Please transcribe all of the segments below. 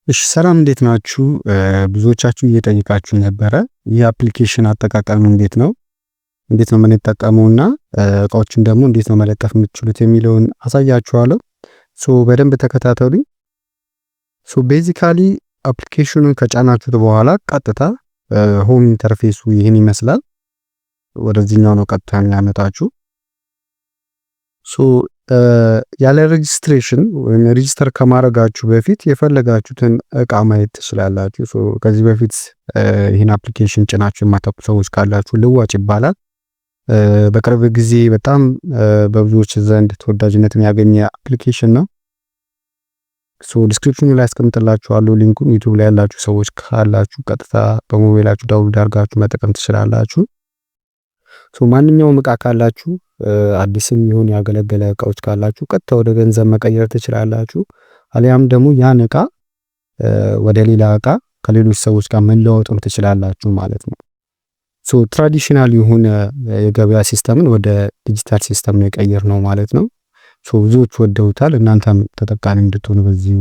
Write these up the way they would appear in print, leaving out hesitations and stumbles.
እሺ ሰላም እንዴት ናችሁ? ብዙዎቻችሁ እየጠየቃችሁ ነበረ። ይህ application አጠቃቀም እንዴት ነው፣ እንዴት ነው የምንጠቀመውና እቃዎችን ደግሞ እንዴት ነው መለጠፍ የምትችሉት የሚለውን አሳያችኋለሁ። So በደንብ ተከታተሉኝ። So basically application ኑን ከጫናችሁት በኋላ ቀጥታ home interface ኡ ይህን ይመስላል። ወደዚህኛው ነው ቀጥታ የሚያመጣችሁ። So ያለ registration ወይም register ከማድረጋችሁ በፊት የፈለጋችሁትን እቃ ማየት ትችላላችሁ። So ከዚህ በፊት ይህን application ጭናችሁ የማታውቁ ሰዎች ካላችሁ ልዋጭ ይባላል። በቅርብ ጊዜ በጣም በብዙዎች ዘንድ ተወዳጅነትን ያገኘ application ነው። So description ኑ ላይ አስቀምጥላችኋለሁ link ኡን። YouTube ላይ ያላችሁ ሰዎች ካላችሁ ቀጥታ በሞባይላችሁ download አድርጋችሁ መጠቀም ትችላላችሁ። So ማንኛውም እቃ ካላችሁ፣ አዲስም ይሁን ያገለገለ እቃዎች ካላችሁ ቀጥታ ወደ ገንዘብ መቀየር ትችላላችሁ። አሊያም ደግሞ ያን እቃ ወደ ሌላ እቃ ከሌሎች ሰዎች ጋር መለዋወጥም ትችላላችሁ ማለት ነው። So traditional የሆነ የገበያ system ን ወደ digital system ነው የቀየርነው ማለት ነው። So ብዙዎች ወደውታል። እናንተም ተጠቃሚ እንድትሆኑ በዚሁ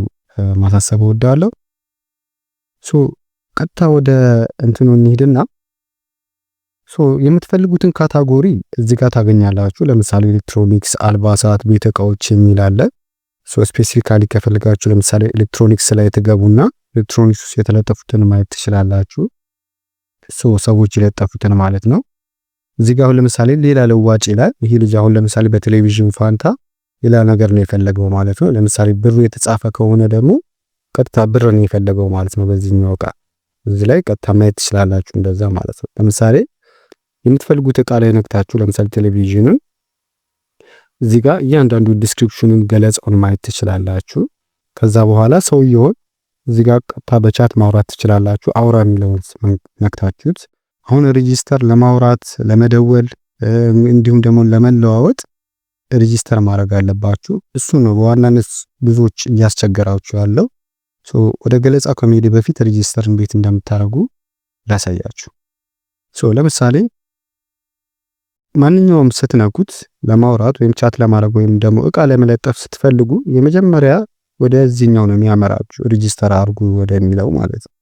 ማሳሰብ እወዳለሁ። So ቀጥታ ወደ እንትኑ እንሂድና so የምትፈልጉትን category እዚህ ጋር ታገኛላችሁ። ለምሳሌ ኤሌክትሮኒክስ፣ አልባሳት፣ ቤት እቃዎች የሚል አለ። So specifically ከፈለጋችሁ ለምሳሌ ኤሌክትሮኒክስ ላይ ትገቡና ኤሌክትሮኒክስ ውስጥ የተለጠፉትን ማየት ትችላላችሁ። So ሰዎች የለጠፉትን ማለት ነው። እዚህ ጋር አሁን ለምሳሌ ሌላ ልዋጭ ይላል። ይሄ ልጅ አሁን ለምሳሌ በቴሌቪዥን ፋንታ ሌላ ነገር ነው የፈለገው ማለት ነው። ለምሳሌ ብሩ የተጻፈ ከሆነ ደግሞ ቀጥታ ብር ነው የፈለገው ማለት ነው። በዚህኛው እቃ እዚህ ላይ ቀጥታ ማየት ትችላላችሁ እንደዛ ማለት ነው። ለምሳሌ የምትፈልጉት እቃ ላይ ነክታችሁ ለምሳሌ ቴሌቪዥንን እዚህ ጋር እያንዳንዱ description ኑን፣ ገለጻውን ማየት ትችላላችሁ። ከዛ በኋላ ሰውየውን እዚህ ጋር ቀጥታ በ chat ማውራት ትችላላችሁ። አውራ የሚለውን ነክታችሁት አሁን register ለማውራት፣ ለመደወል እንዲሁም ደግሞ ለመለዋወጥ register ማድረግ አለባችሁ። እሱ ነው በዋናነት ብዙዎች እያስቸገራችሁ ያለው። ወደ ገለጻ ከመሄዴ በፊት register እንዴት እንደምታደርጉ ላሳያችሁ። So ለምሳሌ ማንኛውም ስትነኩት ለማውራት ወይም chat ለማድረግ ወይም ደግሞ እቃ ለመለጠፍ ስትፈልጉ የመጀመሪያ ወደዚህኛው ነው የሚያመራችሁ፣ register አድርጉ ወደሚለው ማለት ነው።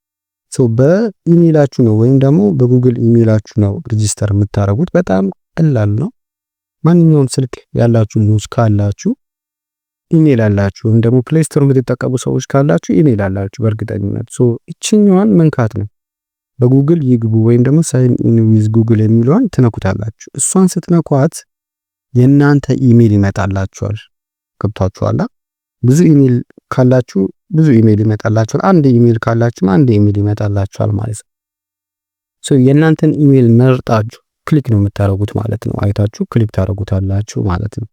So በኢሜይላችሁ ነው ወይም ደግሞ በ Google email ኣችሁ ነው register የምታደርጉት። በጣም ቀላል ነው። ማንኛውም ስልክ ያላችሁ ልጆች ካላችሁ ኢሜይል አላችሁ ወይም ደግሞ Play Store የምትጠቀሙ ሰዎች ካላችሁ ኢሜይል አላችሁ በእርግጠኝነት። So እችኛዋን መንካት ነው። በጉግል ይግቡ ወይም ደግሞ sign in with Google የሚለዋን ትነኩታላችሁ። እሷን ስትነኳት የእናንተ ኢሜይል ይመጣላችኋል። ገብቷችኋል? ብዙ ኢሜይል ካላችሁ ብዙ ኢሜይል ይመጣላችኋል። አንድ ኢሜይል ካላችሁ አንድ ኢሜይል ይመጣላችኋል ማለት ነው። So የእናንተን ኢሜይል መርጣችሁ click ነው የምታደርጉት ማለት ነው። አይታችሁ click ታደርጉታላችሁ ማለት ነው።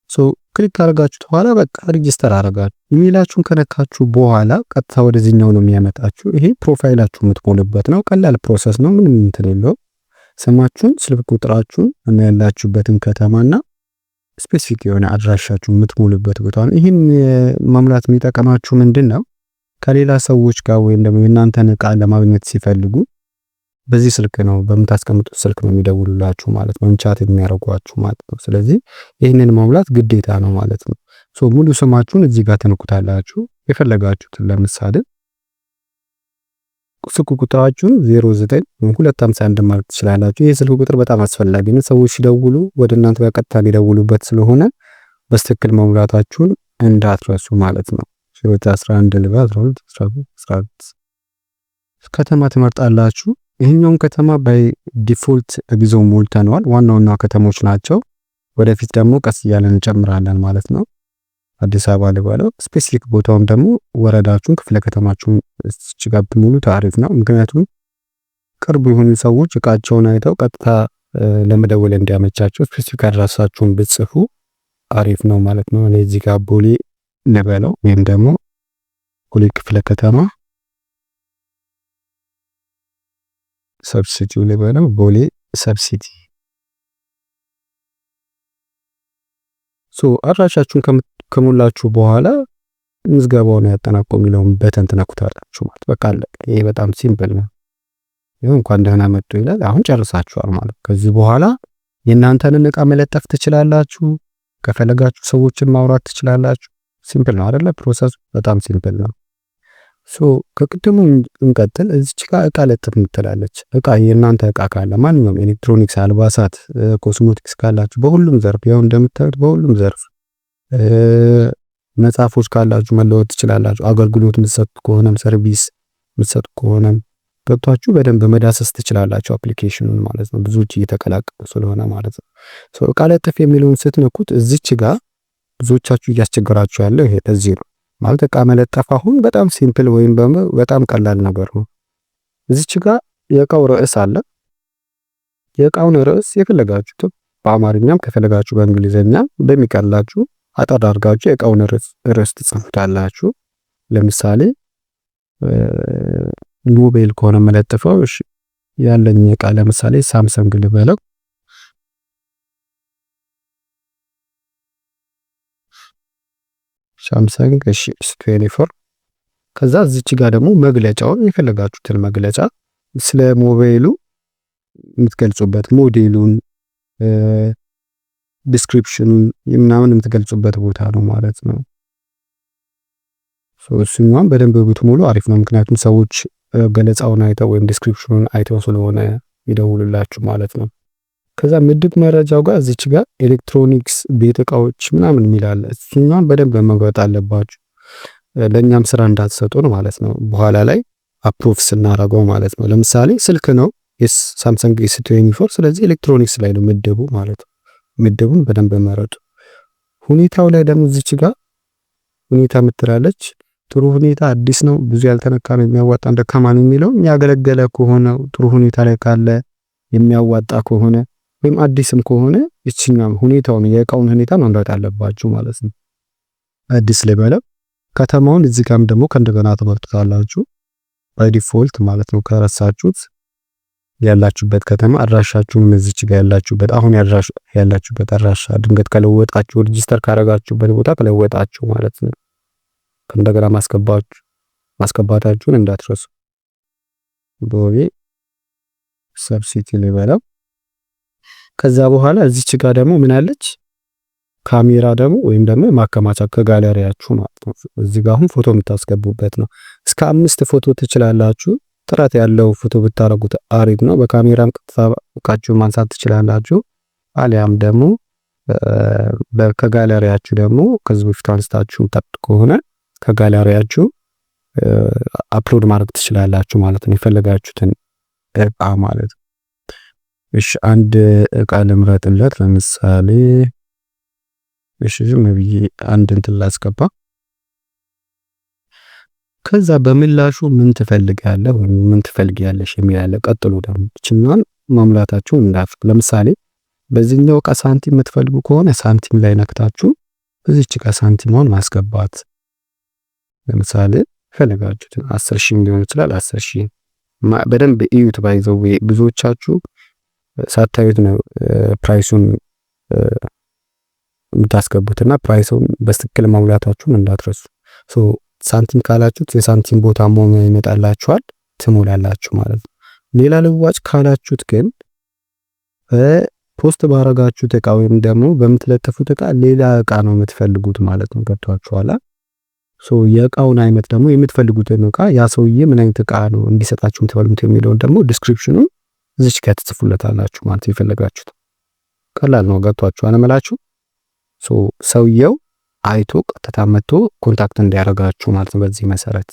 So click ካደረጋችሁት በኋላ በቃ register አደረጋችሁ። ኢሜይላችሁን ከነካችሁ በኋላ ቀጥታ ወደዚህኛው ነው የሚያመጣችሁ። ይሄ profile ኣችሁ የምትሞሉበት ነው። ቀላል process ነው። ምንም እንትን የለውም። ስማችሁን፣ ስልክ ቁጥራችሁን እና ያላችሁበትን ከተማና specific የሆነ አድራሻችሁ የምትሞሉበት ቦታ ነው። ይህን መሙላት የሚጠቀማችሁ ምንድን ነው? ከሌላ ሰዎች ጋር ወይም ደግሞ የእናንተን እቃ ለማግኘት ሲፈልጉ በዚህ ስልክ ነው፣ በምታስቀምጡት ስልክ ነው የሚደውሉላችሁ ማለት ነው፣ chat የሚያደርጓችሁ ማለት ነው። ስለዚህ ይህንን መሙላት ግዴታ ነው ማለት ነው። So ሙሉ ስማችሁን እዚህ ጋር ትነኩታላችሁ የፈለጋችሁትን። ለምሳሌ ስልክ ቁጥራችሁን 09 251 ማለት ትችላላችሁ። ይህ ስልክ ቁጥር በጣም አስፈላጊ ነው። ሰዎች ሲደውሉ ወደ እናንተ በቀጥታ ሊደውሉበት ስለሆነ በትክክል መሙላታችሁን እንዳትረሱ ማለት ነው። 11 ልበ 12 14 ከተማ ትመርጣላችሁ። ይህኛውን ከተማ by default ጊዜው ሞልተነዋል። ዋና ዋና ከተሞች ናቸው። ወደፊት ደግሞ ቀስ እያለን እንጨምራለን ማለት ነው። አዲስ አበባ ልበለው። Specific ቦታውም ደግሞ ወረዳችሁን፣ ክፍለ ከተማችሁን እዚች ጋር ብትሞሉት አሪፍ ነው። ምክንያቱም ቅርብ የሆኑ ሰዎች እቃቸውን አይተው ቀጥታ ለመደወል እንዲያመቻቸው specific አድራሻችሁን ብትጽፉ አሪፍ ነው ማለት ነው። እኔ እዚህ ጋር ቦሌ ልበለው ወይም ደግሞ ቦሌ ክፍለ ከተማ sub city ው ልበለው፣ ቦሌ sub city። So አድራሻችሁን ከሞላችሁ በኋላ ምዝገባውን ያጠናቆ የሚለውን button ትነኩታላችሁ ማለት በቃ አለቀ። ይሄ በጣም simple ነው። ይኸው እንኳን ደህና መጡ ይላል። አሁን ጨርሳችኋል ማለት። ከዚህ በኋላ የእናንተን እቃ መለጠፍ ትችላላችሁ። ከፈለጋችሁ ሰዎችን ማውራት ትችላላችሁ። Simple ነው አይደለ? Process ኡ በጣም simple ነው። So ከቅድሙ እንቀጥል። እዚች ጋር እቃ ለጥፍ ምትላለች። እቃ የእናንተ እቃ ካለ ማንኛውም ኤሌክትሮኒክስ፣ አልባሳት፣ ኮስሞቲክስ ካላችሁ በሁሉም ዘርፍ፣ ያው እንደምታዩት በሁሉም ዘርፍ መጽሐፎች ካላችሁ መለወጥ ትችላላችሁ። አገልግሎት የምትሰጡ ከሆነም፣ service የምትሰጡ ከሆነም ገብቷችሁ በደንብ መዳሰስ ትችላላችሁ application ኑን ማለት ነው። ብዙዎች እየተቀላቀሉ ስለሆነ ማለት ነው። So እቃ ለጥፍ የሚለውን ስትነኩት እዚች ጋር ብዙዎቻችሁ እያስቸገራችሁ ያለው ይሄ እዚህ ነው። ማለት እቃ መለጠፍ አሁን በጣም simple ወይም በጣም ቀላል ነገር ነው። እዚች ጋር የእቃው ርዕስ አለ። የእቃውን ርዕስ የፈለጋችሁት በአማርኛም ከፈለጋችሁ በእንግሊዝኛ በሚቀላችሁ አጠር አድርጋችሁ የእቃውን ርዕስ ትጽፉታላችሁ። ለምሳሌ ሞባይል ከሆነ መለጥፈው፣ እሺ ያለኝ እቃ ለምሳሌ ሳምሰንግ ልበለው። ሳምሰንግ፣ እሺ፣ S24። ከዛ እዚች ጋር ደግሞ መግለጫውን፣ የፈለጋችሁትን መግለጫ ስለ ሞባይሉ የምትገልጹበት፣ ሞዴሉን፣ description ኑን ምናምን የምትገልጹበት ቦታ ነው ማለት ነው። እሱኛውን በደንብ ብትሞሉ አሪፍ ነው። ምክንያቱም ሰዎች ገለጻውን አይተው ወይም description ኑን አይተው ስለሆነ ይደውሉላችሁ ማለት ነው። ከዛ ምድብ መረጃው ጋር እዚች ጋር ኤሌክትሮኒክስ፣ ቤት እቃዎች ምናምን የሚል አለ። እሱኛውን በደንብ መምረጥ አለባችሁ። ለእኛም ስራ እንዳትሰጡን ማለት ነው። በኋላ ላይ approve ስናረገው ማለት ነው። ለምሳሌ ስልክ ነው፣ ሳምሰንግ S24። ስለዚህ ኤሌክትሮኒክስ ላይ ነው ምድቡ ማለት ነው። ምድቡን በደንብ መረጡ። ሁኔታው ላይ ደግሞ እዚች ጋር ሁኔታ ምትላለች። ጥሩ ሁኔታ፣ አዲስ ነው፣ ብዙ ያልተነካ ነው፣ የሚያዋጣ፣ ደካማ ነው የሚለው፣ ያገለገለ ከሆነ፣ ጥሩ ሁኔታ ላይ ካለ፣ የሚያዋጣ ከሆነ ወይም አዲስም ከሆነ ይችኛው ሁኔታውን፣ የእቃውን ሁኔታ መምረጥ አለባችሁ ማለት ነው። አዲስ ልበለው። ከተማውን እዚህ ጋርም ደግሞ ከእንደገና ትመርጡታላችሁ by default ማለት ነው። ከረሳችሁት ያላችሁበት ከተማ አድራሻችሁን እዚች ጋር ያላችሁበት፣ አሁን ያላችሁበት አድራሻ ድንገት ከለወጣችሁ፣ register ካረጋችሁበት ቦታ ከለወጣችሁ ማለት ነው። ከእንደገና ማስገባታችሁን እንዳትረሱ። ቦሌ sub city ልበለው። ከዛ በኋላ እዚች ጋር ደግሞ ምን አለች? ካሜራ ደግሞ ወይም ደግሞ ማከማቻ ከጋለሪያችሁ ማለት ነው። እዚህ ጋር አሁን ፎቶ የምታስገቡበት ነው። እስከ አምስት ፎቶ ትችላላችሁ። ጥራት ያለው ፎቶ ብታረጉት አሪፍ ነው። በካሜራም ቀጥታ እቃችሁን ማንሳት ትችላላችሁ። አሊያም ደግሞ ከጋለሪያችሁ ደግሞ ከዚህ በፊት አንስታችሁ ጠጥ ከሆነ ከጋለሪያችሁ upload ማድረግ ትችላላችሁ ማለት ነው። የፈለጋችሁትን እቃ ማለት ነው። እሺ፣ አንድ እቃ ልምረጥለት። ለምሳሌ እሺ ዝም ብዬ አንድ እንትን ላስገባ። ከዛ በምላሹ ምን ትፈልጋለህ ወይም ምን ትፈልጊያለሽ የሚል አለ። ቀጥሎ ደግሞ እችኛዋን መሙላታችሁን እንዳትረሱ። ለምሳሌ በዚህኛው እቃ ሳንቲም የምትፈልጉ ከሆነ ሳንቲም ላይ ነክታችሁ እዚች ጋር ሳንቲሟን ማስገባት። ለምሳሌ ፈለጋችሁትን 10,000 ሊሆን ይችላል። 10,000 በደንብ እዩት። By the way ብዙዎቻችሁ ሳታዩት ነው price ኡን የምታስገቡትና price ኡን በትክክል መሙላታችሁን እንዳትረሱ። So ሳንቲም ካላችሁት የሳንቲም ቦታ መሆኑ ይመጣላችኋል፣ ትሞላላችሁ ማለት ነው። ሌላ ልዋጭ ካላችሁት ግን post ባረጋችሁት እቃ ወይም ደግሞ በምትለጥፉት እቃ ሌላ እቃ ነው የምትፈልጉት ማለት ነው። ገብቷችኋል? So የእቃውን አይነት ደግሞ፣ የምትፈልጉትን እቃ፣ ያ ሰውዬ ምን አይነት እቃ ነው እንዲሰጣችሁ የምትፈልጉት የሚለውን ደግሞ description ኑን እዚች ጋር ትጽፉለታላችሁ ማለት የፈለጋችሁት። ቀላል ነው። ገብቷችኋል እምላችሁ። So ሰውየው አይቶ ቀጥታ መጥቶ contact እንዲያደርጋችሁ ማለት ነው። በዚህ መሰረት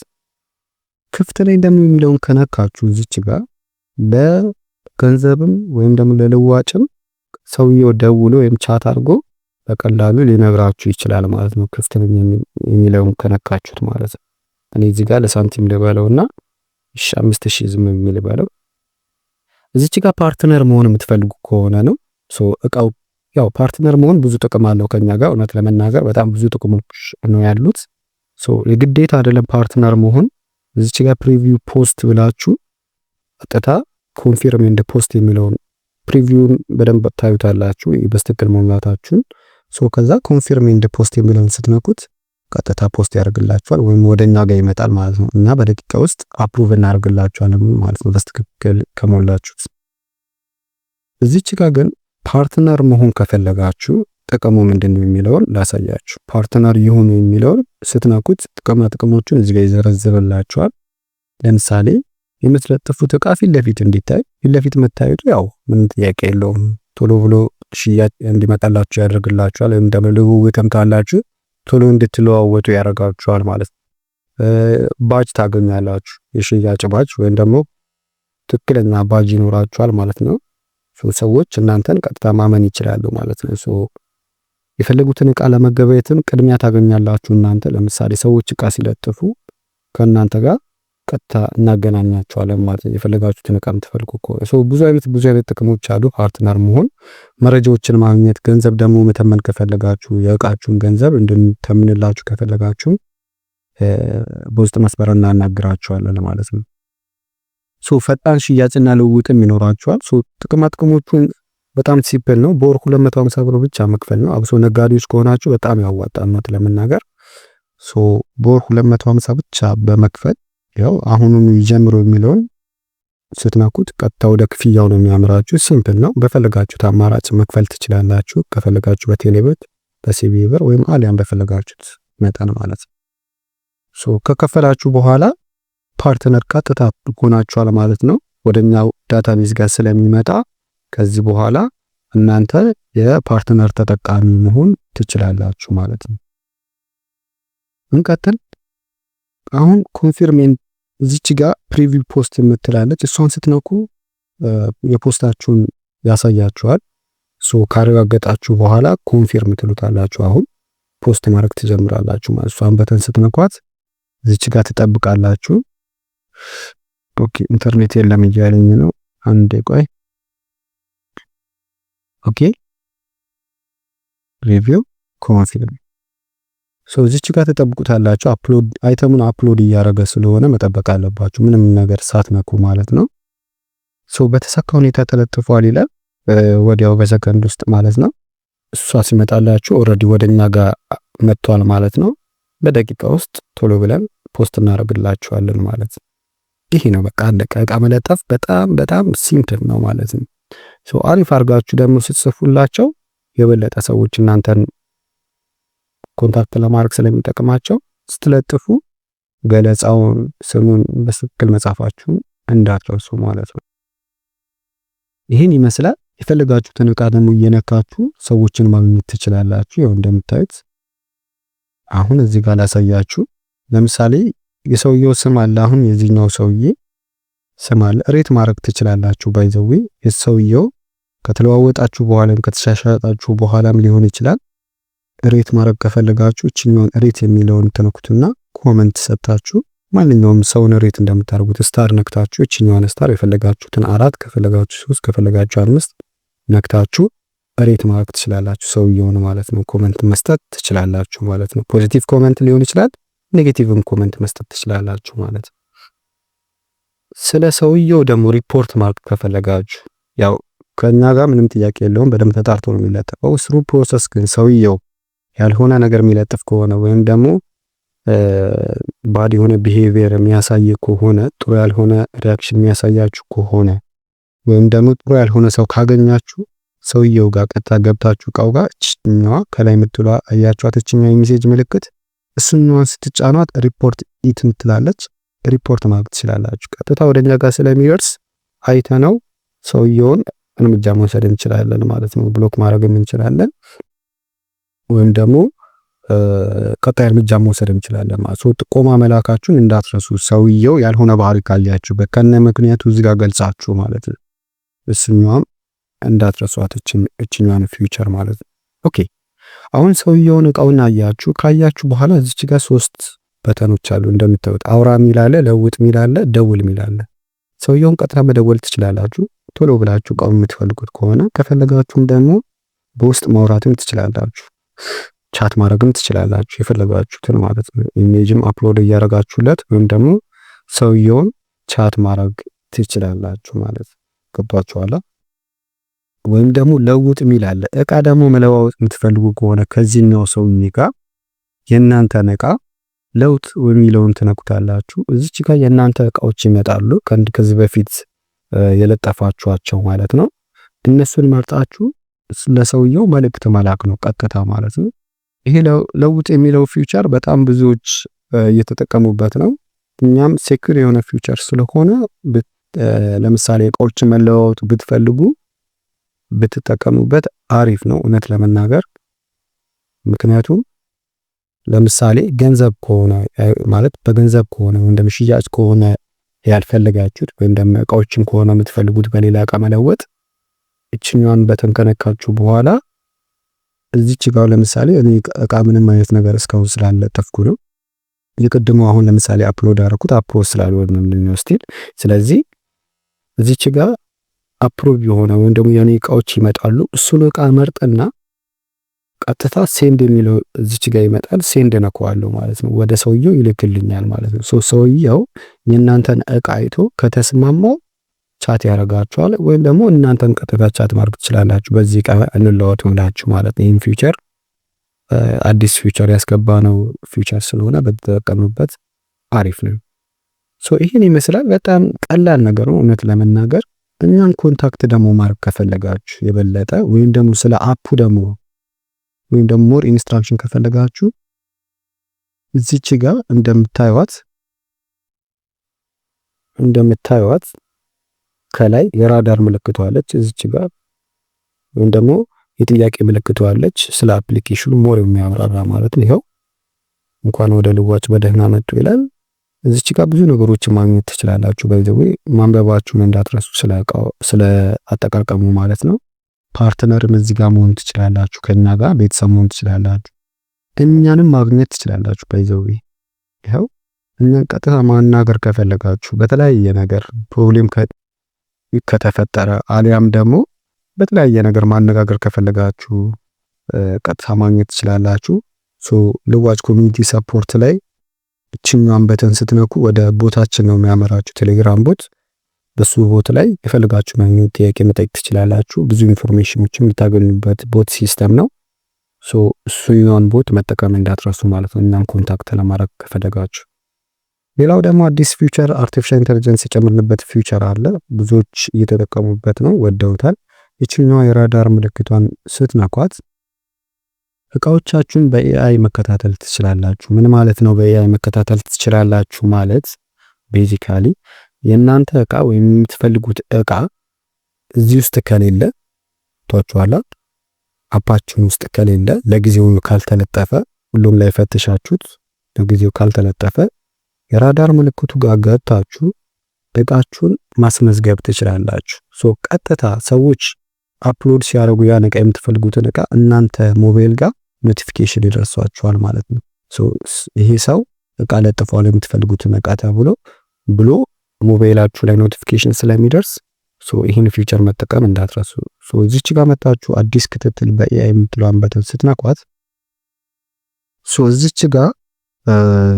ክፍት ላይ ደግሞ የሚለውን ከነካችሁ እዚች ጋር ለገንዘብም ወይም ደግሞ ለልዋጭም ሰውየው ደውሎ ወይም chat አድርጎ በቀላሉ ሊነግራችሁ ይችላል ማለት ነው። ክፍት ነኝ የሚለውን ከነካችሁት ማለት ነው። እኔ እዚህ ጋር ለሳንቲም ልበለውና እሺ 5,000 ዝም የሚል በለው። እዚች ጋር partner መሆን የምትፈልጉ ከሆነ ነው። So እቃው ያው partner መሆን ብዙ ጥቅም አለው ከኛ ጋር፣ እውነት ለመናገር በጣም ብዙ ጥቅሞች ነው ያሉት። So የግዴታ አይደለም partner መሆን። እዚች ጋር preview post ብላችሁ ቀጥታ confirm and post የሚለውን preview ውን በደንብ ታዩታላችሁ በትክክል መሙላታችሁን። So ከዛ confirm and post የሚለውን ስትነኩት ቀጥታ post ያደርግላችኋል ወይም ወደኛ ጋር ይመጣል ማለት ነው። እና በደቂቃ ውስጥ approve እናደርግላችኋለን ማለት ነው በትክክል ከሞላችሁት። እዚች ጋር ግን partner መሆን ከፈለጋችሁ ጥቅሙ ምንድን ነው የሚለውን ላሳያችሁ። Partner ይሁኑ የሚለውን ስትነኩት ጥቅማ ጥቅሞቹን እዚህ ጋር ይዘረዝርላችኋል። ለምሳሌ የምትለጥፉት እቃ ፊት ለፊት እንዲታይ፣ ፊት ለፊት መታየቱ ያው ምንም ጥያቄ የለውም። ቶሎ ብሎ ሽያጭ እንዲመጣላችሁ ያደርግላችኋል። ወይም ደግሞ ልውውጥም ካላችሁ ቶሎ እንድትለዋወጡ ያደርጋችኋል ማለት ነው። ባጅ ታገኛላችሁ፣ የሽያጭ ባጅ ወይም ደግሞ ትክክለኛ ባጅ ይኖራችኋል ማለት ነው። ሰዎች እናንተን ቀጥታ ማመን ይችላሉ ማለት ነው። So የፈለጉትን እቃ ለመገበየትም ቅድሚያ ታገኛላችሁ። እናንተ ለምሳሌ ሰዎች እቃ ሲለጥፉ ከእናንተ ጋር ቀጥታ እናገናኛቸዋለን ማለት ነው። የፈለጋችሁትን እቃ የምትፈልጉ ከሆነ so ብዙ አይነት ጥቅሞች አሉ። Partner መሆን፣ መረጃዎችን ማግኘት፣ ገንዘብ ደግሞ መተመን ከፈለጋችሁ፣ የእቃችሁን ገንዘብ እንድንተምንላችሁ ከፈለጋችሁ በውስጥ መስመር እናናግራችኋለን ማለት ነው። So ፈጣን ሽያጭና ልውውጥም ይኖራችኋል። So ጥቅማ ጥቅሞቹን በጣም simple ነው። በወር 250 ብር ብቻ መክፈል ነው። አብሶ ነጋዴዎች ከሆናችሁ በጣም ያዋጣል እውነት ለመናገር። So በወር 250 ብቻ በመክፈል ያው አሁኑኑ ይጀምሩ የሚለውን ስትነኩት ቀጥታ ወደ ክፍያው ነው የሚያምራችሁ። Simple ነው። በፈለጋችሁት አማራጭ መክፈል ትችላላችሁ። ከፈለጋችሁ በቴሌብር፣ በ CBE ብር ወይም አሊያም በፈለጋችሁት መጠን ማለት ነው። So ከከፈላችሁ በኋላ partner ቀጥታ ሆናችኋል ማለት ነው። ወደኛው database ጋር ስለሚመጣ ከዚህ በኋላ እናንተ የ partner ተጠቃሚ መሆን ትችላላችሁ ማለት ነው። እንቀጥል። አሁን confirm እዚች ጋር preview post የምትላለች፣ እሷን ስትነኩ የ post ኣችሁን ያሳያችኋል። So ካረጋገጣችሁ በኋላ confirm ትሉታላችሁ። አሁን post ማድረግ ትጀምራላችሁ ማለት እሷን button ስትነኳት እዚች ጋር ትጠብቃላችሁ። Okay፣ ኢንተርኔት የለም እያለኝ ነው። አንዴ ቆይ። Okay፣ preview፣ confirm። So እዚች ጋር ትጠብቁታላችሁ። Upload item ኡን upload እያደረገ ስለሆነ መጠበቅ አለባችሁ፣ ምንም ነገር ሳትነኩ ማለት ነው። So በተሳካ ሁኔታ ተለጥፏል ይላል ወዲያው በሰከንድ ውስጥ ማለት ነው። እሷ ሲመጣላችሁ already ወደኛ ጋር መጥቷል ማለት ነው። በደቂቃ ውስጥ ቶሎ ብለን post እናደርግላችኋለን ማለት ነው። ይሄ ነው በቃ፣ አለቀ። እቃ መለጠፍ በጣም በጣም simple ነው ማለት ነው። So አሪፍ አድርጋችሁ ደግሞ ስትጽፉላቸው የበለጠ ሰዎች እናንተን contact ለማድረግ ስለሚጠቅማቸው ስትለጥፉ ገለጻውን፣ ስሙን በትክክል መጻፋችሁን እንዳትረሱ ማለት ነው። ይህን ይመስላል። የፈለጋችሁትን እቃ ደግሞ እየነካችሁ ሰዎችን ማግኘት ትችላላችሁ። ያው እንደምታዩት አሁን እዚህ ጋር ላሳያችሁ። ለምሳሌ የሰውየው ስም አለ። አሁን የዚህኛው ሰውዬ ስም አለ። Rate ማድረግ ትችላላችሁ። By the way የሰውየው ከተለዋወጣችሁ በኋላም ከተሻሻጣችሁ በኋላም ሊሆን ይችላል። Rate ማድረግ ከፈለጋችሁ እችኛውን rate የሚለውን ትነኩትና comment ሰጥታችሁ ማንኛውም ሰውን rate እንደምታደርጉት star ነክታችሁ እችኛዋን star የፈለጋችሁትን አራት ከፈለጋችሁ ሶስት ከፈለጋችሁ አምስት ነክታችሁ rate ማድረግ ትችላላችሁ፣ ሰውየውን ማለት ነው። Comment መስጠት ትችላላችሁ ማለት ነው። Positive comment ሊሆን ይችላል፣ negative ም comment መስጠት ትችላላችሁ ማለት ነው። ስለ ሰውየው ደግሞ ሪፖርት ማድረግ ከፈለጋችሁ ያው ከኛ ጋር ምንም ጥያቄ የለውም፣ በደንብ ተጣርቶ ነው የሚለጠፈው። Through process ግን ሰውየው ያልሆነ ነገር የሚለጥፍ ከሆነ ወይም ደግሞ bad የሆነ behavior የሚያሳይ ከሆነ፣ ጥሩ ያልሆነ reaction የሚያሳያችሁ ከሆነ ወይም ደግሞ ጥሩ ያልሆነ ሰው ካገኛችሁ ሰውየው ጋር ቀጥታ ገብታችሁ እቃው ጋር እችኛዋ ከላይ የምትሏ አያችኋት፣ እችኛዋ የ message ምልክት እሱኛዋን ስትጫኗት report it ምትላለች። ሪፖርት ማድረግ ትችላላችሁ። ቀጥታ ወደኛ ጋር ስለሚደርስ አይተነው ሰውየውን እርምጃ መውሰድ እንችላለን ማለት ነው። Block ማድረግም እንችላለን ወይም ደግሞ ቀጣይ እርምጃ መውሰድ እንችላለን ማለት ነው። ጥቆማ መላካችሁን እንዳትረሱ። ሰውየው ያልሆነ ባህሪ ካያችሁበት ከነ ምክንያቱ እዚህ ጋር ገልጻችሁ ማለት ነው። እሱኛዋም እንዳትረሷት እችኛዋን feature ማለት ነው። Okay፣ አሁን ሰውየውን እቃውን አያችሁ። ካያችሁ በኋላ እዚች ጋር ሶስት button ኦች አሉ እንደምታዩት፣ አውራ ሚል አለ፣ ለውጥ ሚል አለ፣ ደውል ሚል አለ። ሰውየውን ቀጥታ መደወል ትችላላችሁ ቶሎ ብላችሁ እቃውን የምትፈልጉት ከሆነ። ከፈለጋችሁም ደግሞ በውስጥ ማውራትም ትችላላችሁ። Chat ማድረግም ትችላላችሁ የፈለጋችሁትን ማለት ነው። Image ም upload እያደረጋችሁለት ወይም ደግሞ ሰውየውን chat ማድረግ ትችላላችሁ ማለት ነው። ገብቷችኋል? ወይም ደግሞ ለውጥ የሚል አለ። እቃ ደግሞ መለዋወጥ የምትፈልጉ ከሆነ ከዚህኛው ሰውዬ ጋር የእናንተን እቃ ለውጥ የሚለውን ትነኩታላችሁ። እዚች ጋር የእናንተ እቃዎች ይመጣሉ ከዚህ በፊት የለጠፋችኋቸው ማለት ነው። እነሱን መርጣችሁ ለሰውየው መልእክት መላክ ነው ቀጥታ ማለት ነው። ይሄ ለውጥ የሚለው feature በጣም ብዙዎች እየተጠቀሙበት ነው። እኛም secure የሆነ feature ስለሆነ ለምሳሌ እቃዎችን መለዋወጥ ብትፈልጉ ብትጠቀሙበት አሪፍ ነው እውነት ለመናገር። ምክንያቱም ለምሳሌ ገንዘብ ከሆነ፣ ማለት በገንዘብ ከሆነ ወይም ደግሞ ሽያጭ ከሆነ ያልፈለጋችሁት ወይም ደግሞ እቃዎችን ከሆነ የምትፈልጉት በሌላ እቃ መለወጥ፣ እችኛዋን button ከነካችሁ በኋላ እዚች ጋር ለምሳሌ እኔ እቃ ምንም አይነት ነገር እስካሁን ስላለጠፍኩ ነው። የቅድሙ አሁን ለምሳሌ upload አደረኩት፣ approve ስላልሆነ ነው still። ስለዚህ እዚች ጋር approve የሆነ ወይም ደግሞ የኔ እቃዎች ይመጣሉ። እሱን እቃ መርጥና ቀጥታ send የሚለው እዚች ጋር ይመጣል። Send ነከዋለሁ ማለት ነው። ወደ ሰውየው ይልክልኛል ማለት ነው። So ሰውየው የእናንተን እቃ አይቶ ከተስማማው chat ያደርጋችኋል ወይም ደግሞ እናንተን ቀጥታ chat ማድረግ ትችላላችሁ። በዚህ እቃ እንለዋወጥ ብላችሁ ማለት ነው። ይህን feature አዲስ feature ያስገባነው feature ስለሆነ ብትጠቀሙበት አሪፍ ነው። So ይህን ይመስላል። በጣም ቀላል ነገር ነው እውነት ለመናገር። እኛን contact ደግሞ ማድረግ ከፈለጋችሁ የበለጠ ወይም ደግሞ ስለ app ኡ ደግሞ ወይም ደግሞ more instruction ከፈለጋችሁ እዚች ጋር እንደምታዩዋት ከላይ የራዳር ምልክቷ አለች እዚች ጋር ወይም ደግሞ የጥያቄ ምልክቷ አለች። ስለ application ኑ more የሚያብራራ ማለት ነው። ይኸው እንኳን ወደ ልዋጭ በደህና መጡ ይላል። እዚች ጋር ብዙ ነገሮችን ማግኘት ትችላላችሁ። By the way ማንበባችሁን እንዳትረሱ ስለ አጠቃቀሙ ማለት ነው። Partner ም እዚህ ጋር መሆን ትችላላችሁ። ከኛ ጋር ቤተሰብ መሆን ትችላላችሁ። እኛንም ማግኘት ትችላላችሁ። By the way ይኸው እኛን ቀጥታ ማናገር ከፈለጋችሁ በተለያየ ነገር problem ከተፈጠረ አሊያም ደግሞ በተለያየ ነገር ማነጋገር ከፈለጋችሁ ቀጥታ ማግኘት ትችላላችሁ። So ልዋጭ community support ላይ እችኛዋን button ስትነኩ ወደ bot ኣችን ነው የሚያመራችሁ፣ ቴሌግራም bot። በሱ bot ላይ የፈለጋችሁን አይነት ጥያቄ መጠየቅ ትችላላችሁ። ብዙ information ኖችን የምታገኙበት bot system ነው። So እሱኛውን bot መጠቀም እንዳትረሱ ማለት ነው፣ እኛን contact ለማድረግ ከፈለጋችሁ። ሌላው ደግሞ አዲስ feature፣ artificial intelligence የጨመርንበት feature አለ። ብዙዎች እየተጠቀሙበት ነው፣ ወደውታል። ይችኛዋ የራዳር ምልክቷን ስትነኳት እቃዎቻችሁን በ AI መከታተል ትችላላችሁ። ምን ማለት ነው? በ AI መከታተል ትችላላችሁ ማለት basically የእናንተ እቃ ወይም የምትፈልጉት እቃ እዚህ ውስጥ ከሌለ፣ ቷችኋላ፣ app ኣችን ውስጥ ከሌለ፣ ለጊዜው ካልተለጠፈ፣ ሁሉም ላይ ፈትሻችሁት ለጊዜው ካልተለጠፈ የራዳር ምልክቱ ጋር ገብታችሁ እቃችሁን ማስመዝገብ ትችላላችሁ። So ቀጥታ ሰዎች upload ሲያደርጉ ያን እቃ፣ የምትፈልጉትን እቃ፣ እናንተ ሞባይል ጋር notification ይደርሷችኋል ማለት ነው። So ይሄ ሰው እቃ ለጥፏል የምትፈልጉትን እቃ ተብሎ ብሎ ሞባይላችሁ ላይ notification ስለሚደርስ so ይህን feature መጠቀም እንዳትረሱ። So እዚች ጋር መታችሁ አዲስ ክትትል በ AI የምትለዋን button ስትነኳት so እዚች ጋር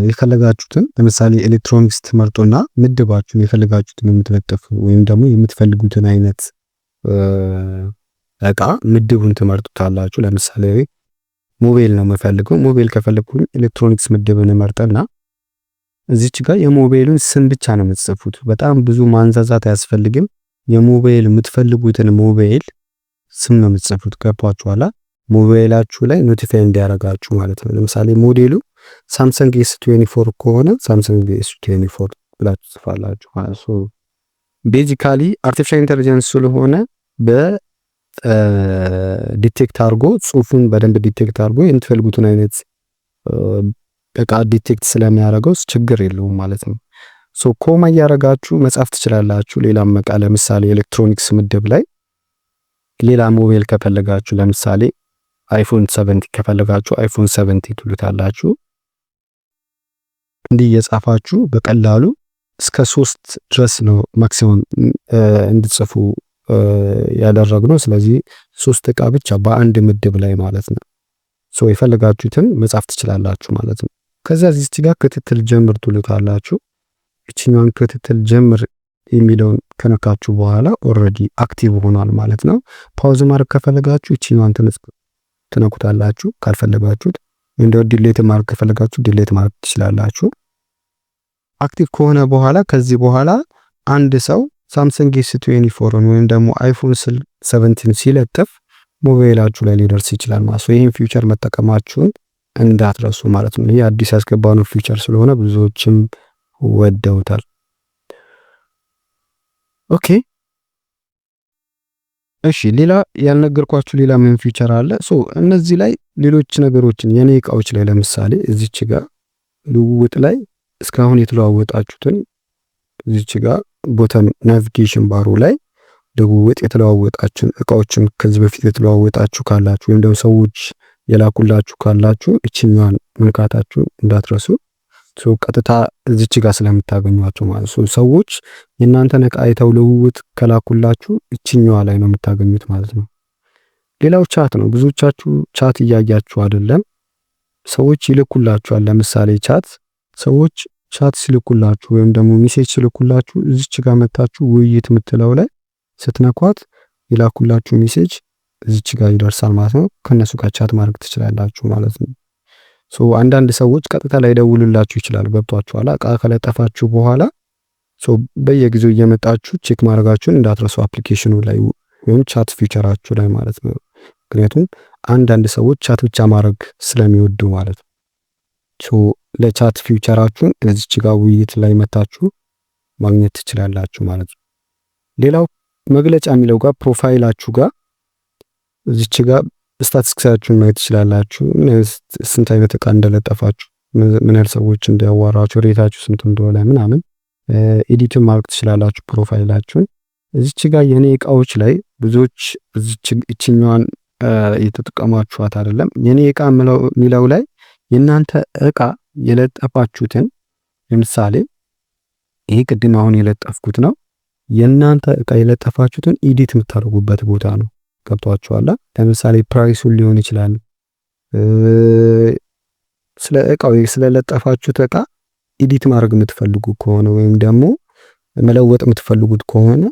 የፈለጋችሁትን ለምሳሌ ኤሌክትሮኒክስ ትመርጡና ምድባችሁን የፈለጋችሁትን የምትለጥፉ ወይም ደግሞ የምትፈልጉትን አይነት እቃ ምድቡን ትመርጡታላችሁ። ለምሳሌ ሞባይል ነው የምፈልገው። ሞባይል ከፈለግኩኝ ኤሌክትሮኒክስ ምድብን እመርጥና እዚች ጋር የሞባይሉን ስም ብቻ ነው የምትጽፉት። በጣም ብዙ ማንዛዛት አያስፈልግም። የሞባይል የምትፈልጉትን ሞባይል ስም ነው የምትጽፉት። ገባችኋላ? ሞባይላችሁ ላይ notify እንዲያደርጋችሁ ማለት ነው። ለምሳሌ ሞዴሉ Samsung S24 ከሆነ Samsung S24 ብላችሁ ጽፋላችሁ ማለት ነው። Basically artificial intelligence ስለሆነ በ detect አድርጎ፣ ጽሁፉን በደንብ detect አድርጎ የምትፈልጉትን አይነት እቃ detect ስለሚያደርገው ችግር የለውም ማለት ነው። So comma እያደረጋችሁ መጻፍ ትችላላችሁ። ሌላም እቃ ለምሳሌ ኤሌክትሮኒክስ ምድብ ላይ ሌላ ሞባይል ከፈለጋችሁ፣ ለምሳሌ iPhone 17 ከፈለጋችሁ iPhone 17 ትሉታላችሁ። እንዲህ እየጻፋችሁ በቀላሉ እስከ ሶስት ድረስ ነው maximum እንድትጽፉ ያደረግነው። ስለዚህ ሶስት እቃ ብቻ በአንድ ምድብ ላይ ማለት ነው። So የፈለጋችሁትን መጻፍ ትችላላችሁ ማለት ነው። ከዛ እዚች ጋር ክትትል ጀምር ትሉታላችሁ። እችኛዋን ክትትል ጀምር የሚለውን ከነካችሁ በኋላ already active ሆኗል ማለት ነው። Pause ማድረግ ከፈለጋችሁ እችኛዋን ትነኩታላችሁ። ካልፈለጋችሁት ወይም ደግሞ delete ማድረግ ከፈለጋችሁ delete ማድረግ ትችላላችሁ። Active ከሆነ በኋላ ከዚህ በኋላ አንድ ሰው Samsung S24 ወይም ደግሞ iPhone 17 ሲለጥፍ ሞባይላችሁ ላይ ሊደርስ ይችላል ማለት ነው። ይህን feature መጠቀማችሁን እንዳትረሱ ማለት ነው። ይህ አዲስ ያስገባነው feature ስለሆነ ብዙዎችም ወደውታል። Okay፣ እሺ፣ ሌላ ያልነገርኳችሁ ሌላ ምን feature አለ? So እነዚህ ላይ ሌሎች ነገሮችን የኔ እቃዎች ላይ ለምሳሌ እዚች ጋር ልውውጥ ላይ እስካሁን የተለዋወጣችሁትን እዚች ጋር bottom navigation bar ኡ ላይ ልውውጥ የተለዋወጣችሁን እቃዎችን ከዚህ በፊት የተለዋወጣችሁ ካላችሁ ወይም ደግሞ ሰዎች የላኩላችሁ ካላችሁ እችኛዋን መንካታችሁ እንዳትረሱ። ቀጥታ እዚች ጋር ስለምታገኟቸው ማለት ነው። ሰዎች የእናንተን እቃ አይተው ልውውጥ ከላኩላችሁ እችኛዋ ላይ ነው የምታገኙት ማለት ነው። ሌላው chat ነው። ብዙዎቻችሁ chat እያያችሁ አይደለም። ሰዎች ይልኩላችኋል። ለምሳሌ chat፣ ሰዎች chat ሲልኩላችሁ ወይም ደግሞ message ሲልኩላችሁ እዚች ጋር መታችሁ ውይይት የምትለው ላይ ስትነኳት የላኩላችሁ message እዚች ጋር ይደርሳል ማለት ነው። ከነሱ ጋር chat ማድረግ ትችላላችሁ ማለት ነው። So አንዳንድ ሰዎች ቀጥታ ላይደውሉላችሁ ይችላሉ። ገብቷችኋል? እቃ ከለጠፋችሁ በኋላ so በየጊዜው እየመጣችሁ check ማድረጋችሁን እንዳትረሱ application ኑ ላይ ወይም chat feature ኣችሁ ላይ ማለት ነው። ምክንያቱም አንዳንድ ሰዎች chat ብቻ ማድረግ ስለሚወዱ ማለት ነው። So ለ chat feature ኣችሁን እዚች ጋር ውይይት ላይ መታችሁ ማግኘት ትችላላችሁ ማለት ነው። ሌላው መግለጫ የሚለው ጋር profile ኣችሁ ጋር እዚች ጋር ስታቲስቲክሳችሁን ማየት ትችላላችሁ። ስንት አይነት እቃ እንደለጠፋችሁ፣ ምን ያህል ሰዎች እንዲያዋራችሁ፣ rate ኣችሁ ስንት እንደሆነ ምናምን edit ን ማድረግ ትችላላችሁ profile ኣችሁን። እዚች ጋር የኔ እቃዎች ላይ ብዙዎች እዚች እችኛዋን እየተጠቀማችኋት አይደለም። የኔ እቃ የሚለው ላይ የእናንተ እቃ የለጠፋችሁትን፣ ለምሳሌ ይሄ ቅድም አሁን የለጠፍኩት ነው። የእናንተ እቃ የለጠፋችሁትን edit የምታደርጉበት ቦታ ነው። ገብቷችኋል? ለምሳሌ price ኡን ሊሆን ይችላል። ስለ እቃው ስለለጠፋችሁት እቃ edit ማድረግ የምትፈልጉ ከሆነ ወይም ደግሞ መለወጥ የምትፈልጉት ከሆነ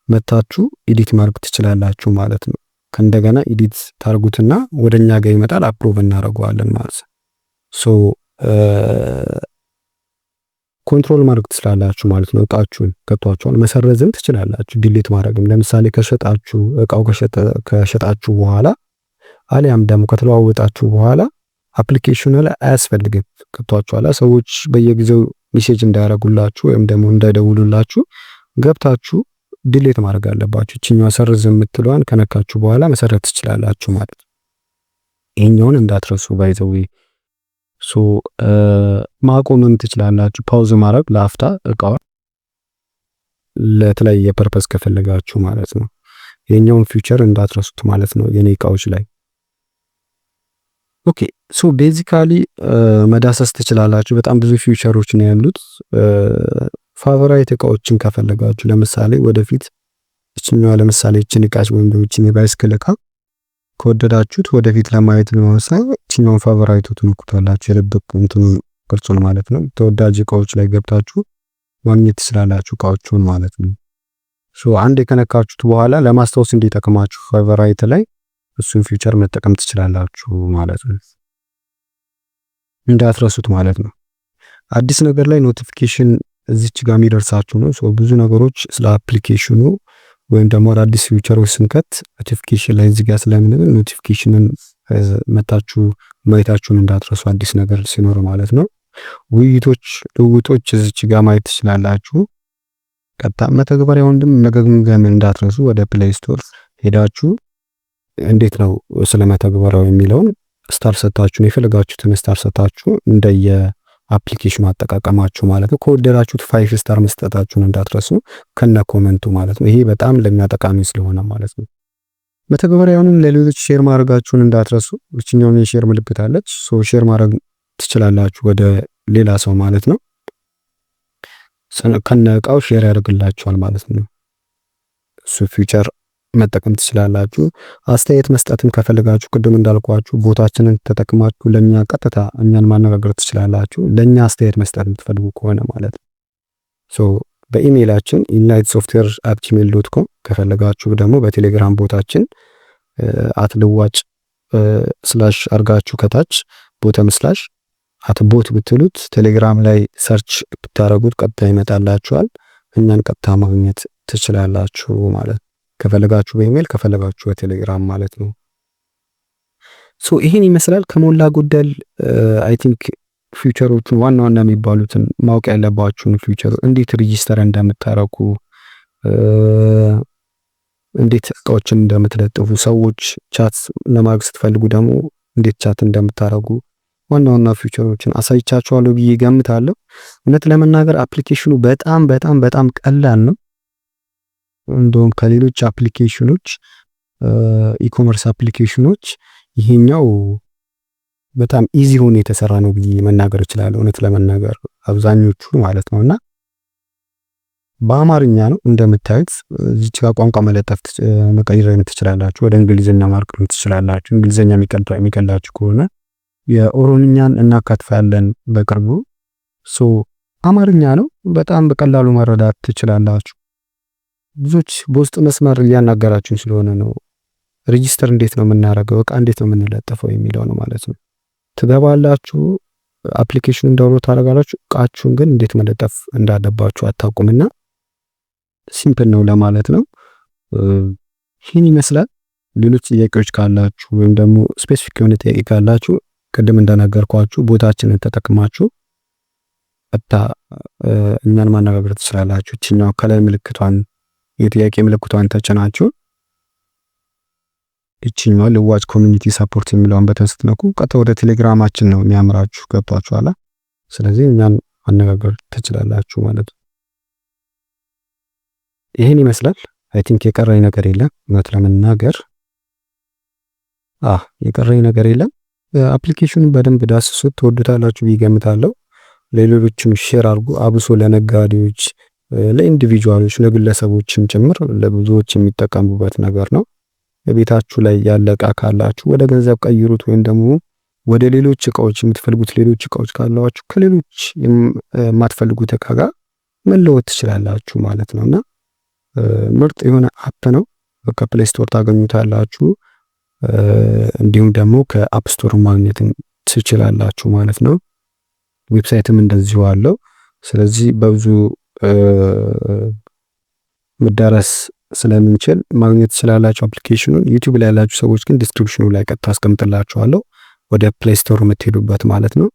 መታችሁ edit ማድረግ ትችላላችሁ ማለት ነው። ከእንደገና edit ታርጉትና ወደኛ ጋር ይመጣል፣ approve እናደርገዋለን ማለት ነው። So control ማድረግ ትችላላችሁ ማለት ነው። እቃችሁን፣ ገብቷችኋል። መሰረዝም ትችላላችሁ፣ delete ማድረግም። ለምሳሌ ከሸጣችሁ፣ እቃው ከሸጣችሁ በኋላ አሊያም ደግሞ ከተለዋወጣችሁ በኋላ application ኑ ላይ አያስፈልግም። ገብቷችኋል። ሰዎች በየጊዜው message እንዳያደርጉላችሁ ወይም ደግሞ እንዳይደውሉላችሁ ገብታችሁ delete ማድረግ አለባችሁ። እችኛዋ ሰርዝ የምትለዋን ከነካችሁ በኋላ መሰረዝ ትችላላችሁ ማለት ነው። ይሄኛውን እንዳትረሱ by the way። So ማቆምም ትችላላችሁ። Pause ማድረግ ለአፍታ እቃዋን ለተለያየ purpose ከፈለጋችሁ ማለት ነው። ይሄኛውን feature እንዳትረሱት ማለት ነው የኔ እቃዎች ላይ። Okay፣ so basically መዳሰስ ትችላላችሁ። በጣም ብዙ feature ኦች ነው ያሉት። Favorite እቃዎችን ከፈለጋችሁ ለምሳሌ ወደፊት እችኛዋ ለምሳሌ እችን እቃች ወይም ደግሞ እችን የ bicycle እቃ ከወደዳችሁት ወደፊት ለማየት ለመወሰን እችኛውን favorite ኡ ትነኩታላችሁ። የልብ እንትኑ ቅርጹን ማለት ነው። ተወዳጅ እቃዎች ላይ ገብታችሁ ማግኘት ትችላላችሁ እቃዎቹን ማለት ነው። So አንድ የከነካችሁት በኋላ ለማስታወስ እንዲጠቅማችሁ favorite ላይ እሱን feature መጠቀም ትችላላችሁ ማለት ነው። እንዳትረሱት ማለት ነው። አዲስ ነገር ላይ notification እዚች ጋር የሚደርሳችሁ ነው። So ብዙ ነገሮች ስለ application ኑ ወይም ደግሞ አዳዲስ feature ኦች ስንከት notification ላይ እዚህ ጋር ስለምንል notification ን መታችሁ ማየታችሁን እንዳትረሱ አዲስ ነገር ሲኖር ማለት ነው። ውይይቶች፣ ልውውጦች እዚች ጋር ማየት ትችላላችሁ። ቀጥታ መተግበሪያውንም መገምገም እንዳትረሱ። ወደ Play Store ሄዳችሁ እንዴት ነው ስለ መተግበሪያው የሚለውን star ሰጥታችሁ፣ የፈለጋችሁትን star ሰጥታችሁ እንደየ application ኑ አጠቃቀማችሁ ማለት ነው። ከወደዳችሁት 5 star መስጠታችሁን እንዳትረሱ ከነ comment ኡ ማለት ነው። ይሄ በጣም ለኛ ጠቃሚ ስለሆነ ማለት ነው። መተግበሪያውንም ለሌሎች share ማድረጋችሁን እንዳትረሱ። እችኛውን የ share ምልክት አለች። So share ማድረግ ትችላላችሁ ወደ ሌላ ሰው ማለት ነው። ከነ እቃው share ያደርግላችኋል ማለት ነው። እሱ feature መጠቀም ትችላላችሁ። አስተያየት መስጠትም ከፈለጋችሁ ቅድም እንዳልኳችሁ bot ኣችንን ተጠቅማችሁ ለኛ ቀጥታ እኛን ማነጋገር ትችላላችሁ። ለኛ አስተያየት መስጠት የምትፈልጉ ከሆነ ማለት ነው። So በ email ኣችን inlightsoftware@gmail.com፣ ከፈለጋችሁ ደግሞ በቴሌግራም bot ኣችን @ልዋጭ slash አርጋችሁ ከታች bottom slash @bot ብትሉት ቴሌግራም ላይ search ብታደርጉት ቀጥታ ይመጣላችኋል። እኛን ቀጥታ ማግኘት ትችላላችሁ ማለት ነው። ከፈለጋችሁ በኢሜል፣ ከፈለጋችሁ በቴሌግራም ማለት ነው። So ይሄን ይመስላል ከሞላ ጎደል። I think feature ኦቹን፣ ዋና ዋና የሚባሉትን፣ ማወቅ ያለባችሁን feature፣ እንዴት register እንደምታረጉ፣ እንዴት እቃዎችን እንደምትለጥፉ፣ ሰዎች chat ለማድረግ ስትፈልጉ ደግሞ እንዴት chat እንደምታረጉ ዋና ዋና feature ኦችን አሳይቻችኋለሁ ብዬ ገምታለሁ። እውነት ለመናገር application ኑ በጣም በጣም በጣም ቀላል ነው። እንደውም ከሌሎች application ኖች፣ e-commerce application ኖች ይሄኛው በጣም easy ሆኖ የተሰራ ነው ብዬ መናገር እችላለሁ። እውነት ለመናገር አብዛኞቹ ማለት ነው። እና በአማርኛ ነው እንደምታዩት። እዚች ጋር ቋንቋ መለጠፍ፣ መቀየር ትችላላችሁ። ወደ እንግሊዝኛ ማድረግ ትችላላችሁ። እንግሊዝኛ የሚቀላችሁ ከሆነ የኦሮምኛን እናካትፋለን በቅርቡ። So አማርኛ ነው፣ በጣም በቀላሉ መረዳት ትችላላችሁ። ብዙዎች በውስጥ መስመር እያናገራችሁን ስለሆነ ነው፣ register እንዴት ነው የምናደርገው፣ እቃ እንዴት ነው የምንለጥፈው የሚለው ነው ማለት ነው። ትገባላችሁ፣ application ኑን download ታደርጋላችሁ። እቃችሁን ግን እንዴት መለጠፍ እንዳለባችሁ አታውቁምና simple ነው ለማለት ነው። ይህን ይመስላል። ሌሎች ጥያቄዎች ካላችሁ ወይም ደግሞ specific የሆነ ጥያቄ ካላችሁ ቅድም እንደነገርኳችሁ bot ኣችንን ተጠቅማችሁ ቀጥታ እኛን ማነጋገር ትችላላችሁ። ይችኛው ከላይ ምልክቷን፣ የጥያቄ ምልክቷን ተጭናችሁ ይችኛዋ ልዋጭ community support የሚለውን button ስትነኩ ቀጥታ ወደ ቴሌግራማችን ነው የሚያምራችሁ። ገብቷችኋል? ስለዚህ እኛን ማነጋገር ትችላላችሁ ማለት ነው። ይህን ይመስላል። I think የቀረኝ ነገር የለም። እውነት ለመናገር የቀረኝ ነገር የለም። Application ኑን በደንብ ዳስሱት፣ ትወዱታላችሁ ብዬ እገምታለሁ። ለሌሎችም share አድርጉ። አብሶ ለነጋዴዎች፣ ለ individual ኦች፣ ለግለሰቦችም ጭምር፣ ለብዙዎች የሚጠቀሙበት ነገር ነው። በቤታችሁ ላይ ያለ እቃ ካላችሁ ወደ ገንዘብ ቀይሩት፣ ወይም ደግሞ ወደ ሌሎች እቃዎች፣ የምትፈልጉት ሌሎች እቃዎች ካላችሁ ከሌሎች የማትፈልጉት እቃ ጋር መለወጥ ትችላላችሁ ማለት ነው። እና ምርጥ የሆነ app ነው። ከ Play Store ታገኙታላችሁ። እንዲሁም ደግሞ ከ App Store ማግኘት ትችላላችሁ ማለት ነው። Website ም እንደዚሁ አለው። ስለዚህ በብዙ መዳረስ ስለምንችል ማግኘት ትችላላችሁ application ኑን። YouTube ላይ ያላችሁ ሰዎች ግን description ኑ ላይ ቀጥታ አስቀምጥላችኋለሁ፣ ወደ Play Store የምትሄዱበት ማለት ነው።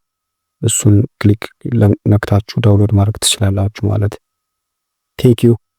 እሱን click ነክታችሁ download ማድረግ ትችላላችሁ ማለት። Thank you.